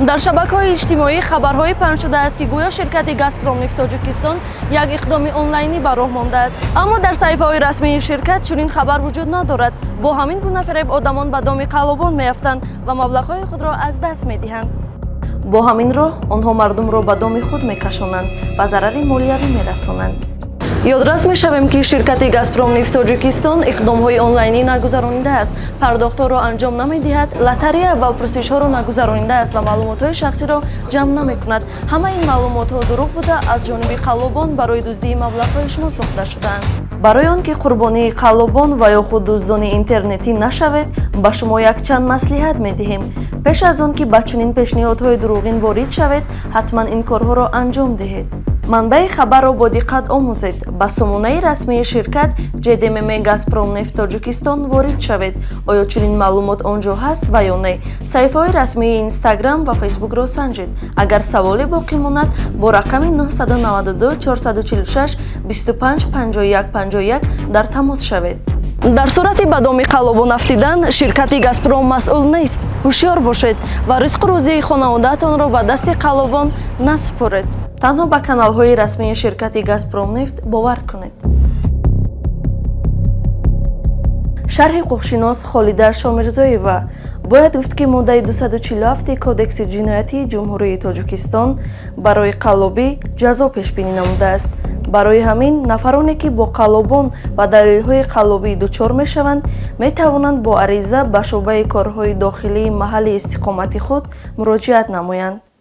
Дар шабакаҳои иҷтимоӣ хабарҳое паҳн шудааст, ки гӯё ширкати «Газпромнефт Тоҷикистон» як иқдоми онлайнӣ ба роҳ мондааст. Аммо дар саҳифаҳои расмии ширкат чунин хабар вуҷуд надорад. Бо ҳамин гуна фиреб одамон ба доми қаллобон меафтанд ва маблағҳои худро аз даст медиҳанд. Бо ҳамин роҳ онҳо мардумро ба доми худ мекашонанд ва зарари молиявӣ мерасонанд. Ёдрас мешавем, ки ширкати «Газпромнефт Тоҷикистон» иқдомҳои онлайнӣ нагузаронидааст, пардохтҳоро анҷом намедиҳад, лотарея ва пурсишҳоро нагузаронидааст ва маълумотҳои шахсиро ҷамъ намекунад. Ҳамаи ин маълумотҳо дурӯғ буда, аз ҷониби қаллобон барои дуздии маблағҳои шумо сохта шудаанд. Барои он ки қурбонии қаллобон ва ё худ дуздони интернетӣ нашавед, ба шумо якчанд маслиҳат медиҳем. Пеш аз он ки ба чунин пешниҳодҳои дурӯғин ворид шавед, ҳатман ин корҳоро анҷом диҳед: манбаи хабарро бо диққат омӯзед. Ба сомонаи расмии ширкат ЖДММ «Газпромнефт Тоҷикистон» ворид шавед. Оё чунин маълумот он ҷо ҳаст ва ё не? Саҳифаҳои расмии Инстаграм ва Фейсбукро санҷед. Агар саволе боқӣ монад, бо рақами 992 446 25 51 51 дар тамос шавед. Дар сурати ба доми қаллобон афтидан, ширкати «Газпром» масъул нест. Ҳушёр бошед ва ризқу рӯзии хонаводаатонро ба дасти қаллобон насупоред. Танҳо ба каналҳои расмии ширкати «Газпромнефт» бовар кунед. Шарҳи ҳуқуқшинос Холида Шомирзоева. Бояд гуфт, ки моддаи 247 Кодекси ҷиноятии Ҷумҳурии Тоҷикистон барои қаллобӣ ҷазо пешбинӣ намудааст. Барои ҳамин нафароне, ки бо қаллобон ва далелҳои қаллобӣ дучор мешаванд, метавонанд бо ариза ба шӯъбаи корҳои дохилии маҳалли истиқомати худ муроҷиат намоянд.